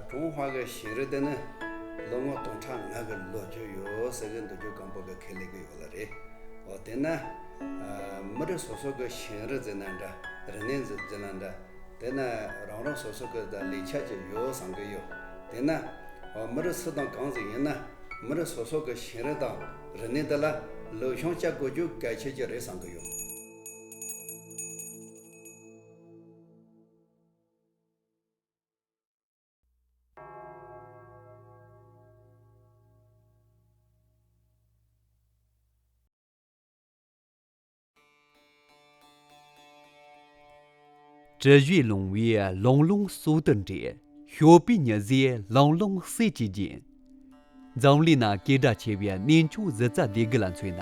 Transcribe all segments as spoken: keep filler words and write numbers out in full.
ཀྲུང་ཧྭ་གི་ཞིང་རུ་དེ་ནི་ལོ་ངོ་སྟོང་ཕྲག་ལྔ་གི་ལོ་རྒྱུས་ཡོད་ཟེར་གི་འདུག་རྒྱུ་སྐམ་པོ་གི་ཁས་ལེན་གི་ཡོད་ལ་རེད། འོ་དེ་ན་མི་རིགས་སོ་སོ་གི་ཞིང་རུ་ཟེར་ན་འདྲ། རིག་གནས་ཟེར་ན་འདྲ། དེ་ན་རང་རང་སོ་སོ་གི་ད་ལས་ཆ་ཅིག་ཡོད་བསམ་གི་ཡོད། དེ་ན་མི་རིགས་སུ་དང་གང་ཟིག་ཡིན་ན་མི་རིགས་སོ་སོ་གི་ཞིང་རུ་དང་རིག་གནས་དེ་ལ་ལེགས་བྱུང་བྱ་དགོས་རྒྱུ་གལ་ཆེ་གི་རེད་བསམ་གི་ཡོད། དྲི་ཞིམ་ལོང་བས་ལོང་ལོང་སོ་དུ་འདྲེས། ཞོགས་པའི་ཉི་ཟེར་ལོང་ལོང་གསེར་གྱིས་བརྒྱན། འཛམ་གླིང་ན་སྐད་གྲགས་ཆེ་བའི་གནས་མཆོག་གཟི་རྩ་སྡེ་དགུ་ལ་མཚོན་ན།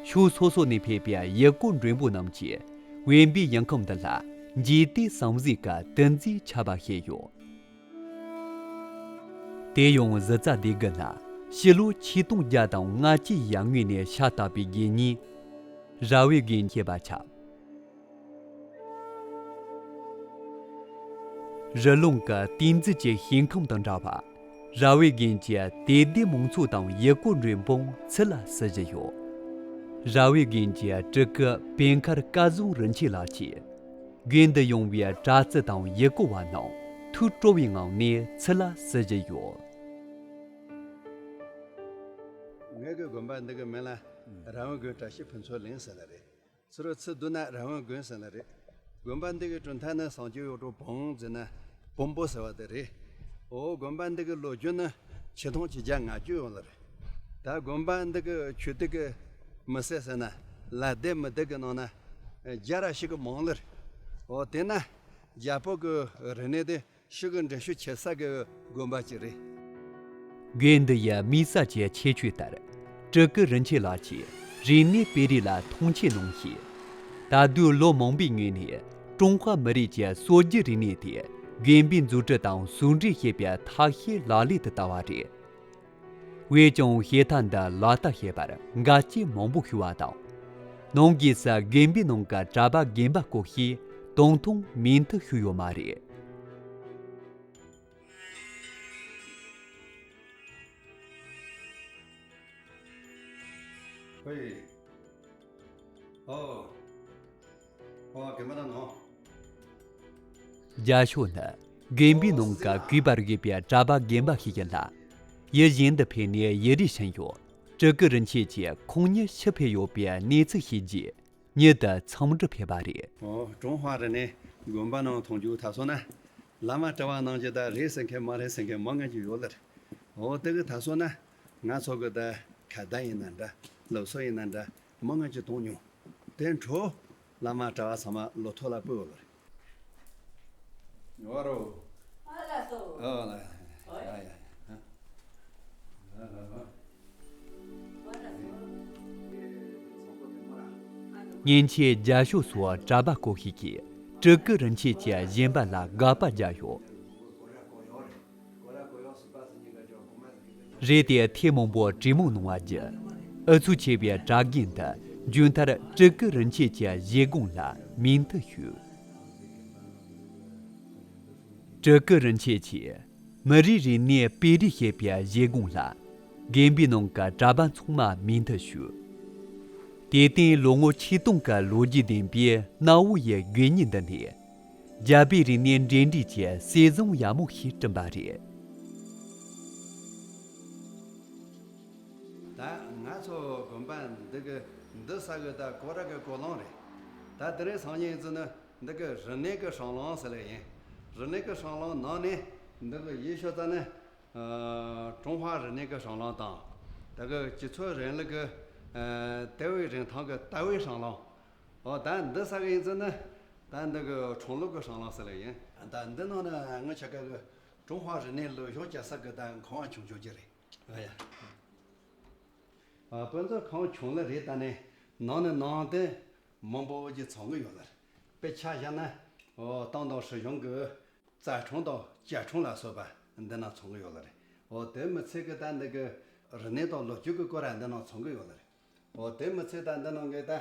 ཕྱོགས་སོ་སོ་ནས་ཕེབས་པའི་ཡུལ་སྐོར་མགྲོན་པོ་རྣམས་ཀྱིས་དབེན་པའི་ཡུལ་ཁམས་འདི་ལ་འཇིག་རྟེན་བསམ་གཟས་ཀྱི་དུས་མཛེས་ཆར་པ་བཞད་ཡོད། དེ་ཡང་གཟི་རྩ་སྡེ་དགུ་ན་ཕྱི་ལོ་ཆིག་སྟོང་བརྒྱ་དང་ལྔ་བཅུའི་ཡར་སྔོན་ནས་ཤ་སྟག་པའི་དགེ་བསྙེན་ར་བའི་དགེ་བཤད་པ་ཁྱབ། རི་ཀླུང་གི་ཏིང་འཛིན་གྱི་ཞིང་ཁམས་དང་འདྲ་བར། ར་བའི་དགེ་བཤེས་ཀྱི་དད་ལྡན་མང་ཚོགས་དང་ཡུལ་སྐོར་མགྲོན་པོ་ཚུར་ལ་བསུ་བཞིན་ཡོད། ར་བའི་དགེ་བཤེས་སྤྲུལ་སྐུ་པད་མཁར་སྐལ་བཟང་རིན་ཆེན་ལགས་ཀྱིས། དགོན་དུ་ཡོང་བའི་གྲྭ་བཙུན་དང་ཡུལ་སྐོར་བ་རྣམས་ཐུགས་སྤྲོ་བའི་ངང་ནས་ཚུར་ལ་བསུ་བཞིན་ཡོད། ངེད་ཀྱི་དགོན་པ་འདི་གི་མིང་ལ་ར་བའི་དགོན་བཀྲ་ཤིས་ཕུན་ཚོགས་གླིང་ཟེར་ལ་རེད། ཚུར་ཚུར་བསྡུ་ན་ར་བའི་དགོན་ཟེར་ལ་རེད། དགོན་པ་འདི་གི་གྲུབ་མཐའ་ནི་སངས་རྒྱས་གཡུ་སྒྲོན་བོན་ཟེར་ན་བོན་པོ་ཟེར་བ་དེ་རེད། འོ་དགོན་པ་འདི་གི་ལོ་རྒྱུས་ནི་ཆིག་སྟོང་ཆིག་བརྒྱ་ལྔ་བཅུ་ཡོད་ལ་རེད། ད་དགོན་པ་འདི་གི་ཆོས་སྡེ་གི་མི་སེར་ཟེར་ན་ལ་སྡེ་མི་སྡེ་གི་ནང་ན་བརྒྱ་ར་ཞིག་གི་མང་ལ་རེད། འོ་དེ་ན་རྒྱལ་པོ་གི་རིག་གནས་དེ་ཤུགས་ཀྱི་འགྲེལ་བཤད་བྱེད་ས་གི་དགོན་པ་ཅིག་རེད། དགོན་འདི་ཡི་དམིགས་བསལ་གྱི་ཁྱད་ཆོས་ལྟར། སྤྲུལ་སྐུ་རིན་ཆེན་ལགས་ཀྱིས་རིག་གནས་སྤེལ་རེས་ལ་མཐོང་ཆེན་གནང་ཞིང་། ད་དུང་ལོ་མང་པོའི་སྔོན་ནས་ཀྲུང་ཧྭ་མི་རིགས་ཀྱི་སྲོལ་རྒྱུན་རིག་གནས་དེ་དགོན་པའི་འཛུགས་སྐྲུན་དང་ཟུང་འབྲེལ་བྱེད་པའི་ཐབས་ཤེས་ལག་ལེན་དུ་བསྟར་བ་རེད། འོན་ཀྱང་བྱེད་ཐབས་འདི་ལག་བསྟར་བྱེད་པར་འགལ་རྐྱེན་མང་པོ་ཞུགས་པ་དང་། ནང་སྒོས་སུ་དགོན་པའི་ནང་གི་གྲྭ་པ་རྒན་པ་སྐོར་ཞིག་དོན་མཐོང་མིང་ཐོ་ཞུས་ཡོད་མ་རེད། ཧོས། ཨོ། ཨོ་རྒན་པ་ད་ནོ། རྒྱ་ཤོག་ནི་དགོན་པའི་ནང་གི་གུས་པར་དགོས་པའི་གྲྭ་པ་རྒན་པ་ཞིག་ཡིན་ལ། ཡུལ་གཞན་དུ་ཕེབས་ནས་ཡུན་རིང་ཕྱིན་ཡང་སྤྲུལ་སྐུ་རིན་ཆེན་གྱིས་ཁོང་ཉིད་ཕྱིར་ཕེབས་ཡོད་པའི་གནས་ཚུལ་ཤེས་རྗེས་མྱུར་དུ་འཚམས་འདྲི་ཕེབས་པ་རེད། ཨོ་ཀྲུང་ཧྭ་རིག་གནས་དགོན་པ་ནང་མཐོང་རྒྱུ་ད་སོང་ན། བླ་མ་གྲྭ་བ་རྣམས་ཀྱིས་ད་རེད་ཟེར་མཁན་མ་རེད་ཟེར་མཁན་མང་ང་ཅིག་ཡོད་ལ་རེད། འོ་དེ་གི་ད་སོང་ན་ང་ཚོ་གི་ད་ཁ་བརྡ་ཡིན་ན་འདྲ། སློབ་གསོ་ཡིན་ན་འདྲ། མང་ང་ཅིག་གཏོང་མྱོང་། དེ་འཕྲོ་བླ་མ་གྲྭ་བ་ཚང་མ་ལོ་ཐོག་ལ་སྤོས་ཡོད་ལ་རེད། ཡོད་རོ། ཨ་ལ་སོ། ཨ་ལ། ཡ་ཡ་ཡ། མཉེན་ཆས་རྒྱ་ཤོག་སོགས་གྲྭ་པ་སྐོར་ཞིག་གིས་སྤྲུལ་སྐུ་རིན་ཆེན་གྱི་བཞེངས་པ་ལ་དགག་པ་བརྒྱབ་ཡོད། རེད་དེ་ཐེངས་མང་པོ་གྲོས་མོལ་གནང་བ་བརྒྱུད། ཨུ་ཚུགས་ཆེ་བའི་གྲྭ་རྒན་འདི་མཇུག་མཐར་སྤྲུལ་སྐུ་རིན་ཆེན་གྱི་བཞེད་དགོངས་ལ་མིང་ཐོ་ཞུས། སྤྲུལ་སྐུ་རིན་ཆེན་གྱིས་མི་རིགས་རིག་གནས་སྤེལ་རེས་བྱེད་པའི་བཞེད་དགོངས་ལ་དགོན་པའི་ནང་གི་གྲྭ་པ་ཚང་མ་མིང་ཐོ་ཞུས། དེར་བརྟེན་ལོ་ངོ་ཆིག་སྟོང་གི་ལོ་རྒྱུས་ལྡན་པའི་གནའ་བོ་ཡི་དགོན་གནས་འདི་ནས་རྒྱ་བོད་རིག་གནས་འབྲེལ་འདྲིས་ཀྱི་གསེར་བཟང་ཡག་མོ་ཞིག་བསྐྲུན་པ་རེད། ད་ང་ཚོ་དགོན་པ་འདི་གི་འདི་ས་གི་ད་སྐོར་ར་གི་སྐོར་ལམ་རེད། ད་དེ་རིང་སང་ཉིན་ཡིན་ཙི་ནི་འདི་གི་རིག་གནས་ཀྱི་སྲང་ལམ་ཟེར་ལེ་ཡིན། རིག་གནས་ཀྱི་སྲང་ལམ་ནང་ནས་འདི་གི་ཡིད་ཤོད་ཙ་ནི། ཀྲུང་ཧྭ་རིག་གནས་ཀྱི་སྲང་ལམ་དང་། ད་གི་སྤྱི་ཚོགས་རིང་ལུགས་ཀྱི་ལྟེ་བའི་རིན་ཐང་གི་ལྟེ་བའི་སྲང་ལམ། འོ་ད་འདི་ས་གི་ཡིན་ཙི་ནི། ད་འདི་གི་ཁྲོམ་ལུགས་ཀྱི་སྲང་ལམ་ཟེར་ལེ་ཡིན། ད་འདི་ནང་ནི་ངི་ཆ་ག་གི་ཀྲུང་ཧྭ་རིག་གནས་ལུགས་ཤོག་བྱ་ས་གི་ད་ཁང་བ་ཆུང་ཆུང་ཅིག་རེད། ཨ་ཡ། ཨ་དཔེ་མཛོད་ཁང་ཆུང་ལ་རེད། ད་ནི་ནང་ནས་ནང་དེ་མང་པོ་ཅིག་ཚང་གི་ཡོད་ལ། དཔེ་ཆ་བཞག་ན་འོ་ཏང་དང་སྲིད་གཞུང་གི་རྩ་ཁྲིམས་དང་བཅའ་ཁྲིམས་ལ་སོགས་པ་འདི་ན་ཚང་གི་ཡོད་ལ་རེད། འོ་དེ་མི་ཚད་གི་ད་འདི་གི་རིག་གནས་དང་ལོ་རྒྱུས་ཀྱི་སྐོར་ར་འདི་ན་ཚང་གི་ཡོད་ལ་རེད། འོ་དེ་མི་ཚད་ད་འདི་ནང་གི་ད་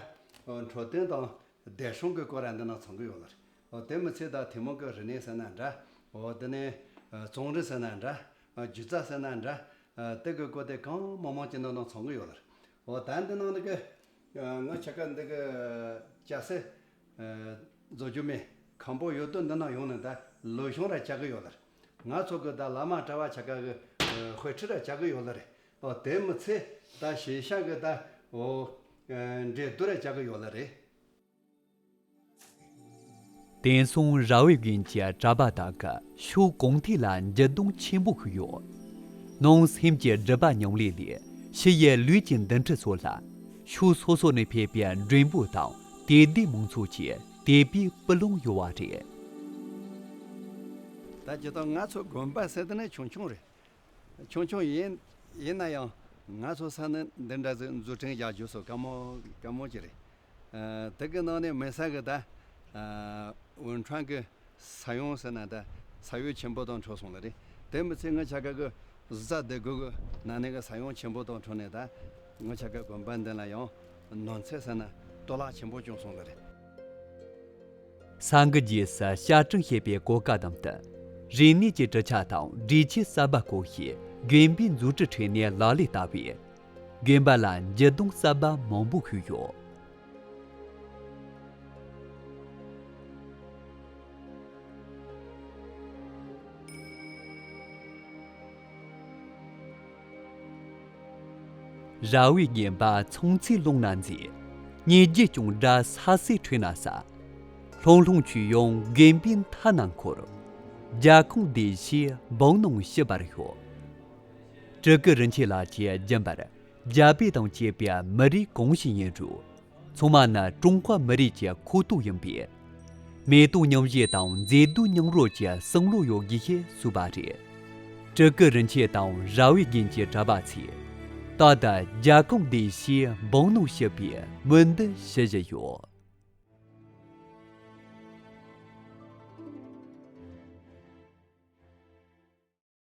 འཕྲོད་བསྟེན་དང་བདེ་སྲུང་གི་སྐོར་ར་འདི་ན་ཚང་གི་ཡོད་ལ་རེད། འོ་དེ་མི་ཚད་ད་ཐུན་མོང་གི་རིག་གནས་ཟེར་ན་འདྲ། འོ་དེ་ནས་ རྩོམ་རིག་ཟེར་ན་འདྲ། སྒྱུ་རྩལ་ཟེར་ན་འདྲ། དེ་གི་སྐོར་དེ་གང་མང་མང་ཅིག་འདི་ནང་ཚང་གི་ཡོད་ལ། འོ་ད་འདི་ནང་འདི་གི་ང་ཆ་ག་འདི་གི་སྐྱ་སེར་རྫོགས་རྒྱུ་མེད་ཁམས་པོ་ཡོད་དོ་འདི་ནང་ཡོང་ནས་ད་ལོ་གཞུང་ར་ཆ་གི་ཡོད་ལ། ང་ཚོ་གི་ད་བླ་མ་གྲྭ་བ་ཆ་ག་གི་དཔེ་ཁྲིད་ར་ཆ་གི་ཡོད་ལ་རེད། འོ་དེ་མི་ཚེ་ད་ཞེ་ཤ་གི་ད་འོ་འགྲེལ་བསྡུར་ར་ཆ་གི་ཡོད་ལ་རེད། དེང་སང་ར་བའི་དགོན་གྱི་གྲྭ་པ་དག་གིས་ཕྱོགས་གང་ཐད་ལ་འགྱུར་ལྡོག་ཆེན་པོ་ཕུལ་ཡོད། ནང་སེམས་ཀྱི་སྒྲིབ་པ་མྱང་ལས་ལས་ཕྱི་ཡི་ལུས་ཀྱི་འདུ་འཕྲོད་སོགས་ལ་ཕྱོགས་སོ་སོ་ནས་ཕེབས་པའི་མགྲོན་པོ་དང་དད་ལྡན་མང་ཚོགས་ཀྱི་དད་པའི་སྤུ་ལོང་ཡོད་པ་རེད། ད་ཇི་ལྟར་ང་ཚོ་དགོན་པ་ཟེར་དེ་ནི་ཆུང་ཆུང་རེད། ཆུང་ཆུང་ཡིན་ཡིན་ན་ཡང་ང་ཚོ་ས་ནི་འདི་འདྲ་ཟིག་འཛུགས་སྐྲུན་རྒྱག་རྒྱུ་སོགས་དཀའ་མོ་དཀའ་མོ་ཅིག་རེད། ཨ། དེ་གི་ནང་ནས་མེད་ས་གི་ད་ཨ་ཝུན་ཁྲང་གི་ས་ཡོམ་ཟེར་ན་ད་ས་ཡོམ་ཆེན་པོ་དང་འཕྲད་སོང་ལ་རེད། དེ་མི་ཚད་ང་ཆ་ག་གི་གཟའ་སྡེ་དགུ་གི་ནང་ནས་གི་ས་ཡོམ་ཆེན་པོ་དང་འཕྲད་ནས་ད་ང་ཆ་ག་དགོན་པ་འདི་ལ་ཡང་ནོར་འཚེ་ཟེར་ན་གཏོར་བརླག་ཆེན་པོ་བྱུང་སོང་ལ་རེད། སངས་རྒྱས་རྗེས་སུ་བསྐྱར་དྲུང་བྱེད་པའི་གོ་སྐབས་དམ་དུ། རིག་གནས་ཀྱི་གྲུབ་ཆ་དང་སྒྲིག་ཆས་གསར་པ་བཀོལ་ཞིང་དགོན་པའི་འཛུགས་སྐྲུན་ཁྲོད་ནས་ལག་ལེན་བསྟར་བས། དགོན་པ་ལ་འགྱུར་ལྡོག་གསར་པ་མང་པོ་ཕུལ་ཡོད། ར་བའི་དགོན་པ་ཚང་ཚེ་ལུང་ན་མཛེས། སྙན་བརྒྱུད་ཀྱང་སྒྲ་ས་སེར་ཁྲོད་ན་ས། ལྷུང་ལྷུང་ཆུ་ཡང་དགོན་པའི་མཐའ་ན་འཁོར། རྒྱལ་ཁམས་བདེ་ཞིང་འབུམ་ནང་ཞི་བར་ཤོག། སྤྲུལ་སྐུ་རིན་ཆེན་ལགས་ཀྱིས་རྒྱུན་པར་རྒྱ་བོད་དང་བཅས་པའི་མི་རིགས་གང་ཞིག་ཡིན་རུང་། ཚང་མ་ནི་ཀྲུང་ཧྭ་མི་རིགས་ཀྱི་ཁོངས་གཏོགས་ཡིན་པས། མེ་ཏོག་མཉམ་བཞད་དང་མཛེས་སྡུག་མཉམ་རོལ་གྱི་བསམ་བློ་ཡོད་དགོས་ཞེས་གསུངས་པ་རེད། སྤྲུལ་སྐུ་རིན་ཆེན་དང་ར་བའི་དགོན་གྱི་གྲྭ་པ་ཚོས། ད་ལྟ་རྒྱལ་ཁམས་བདེ་ཞིང་འབུམ་ནང་ཞི་བའི་སྨོན་འདུན་ཞུ་བཞིན་ཡོད།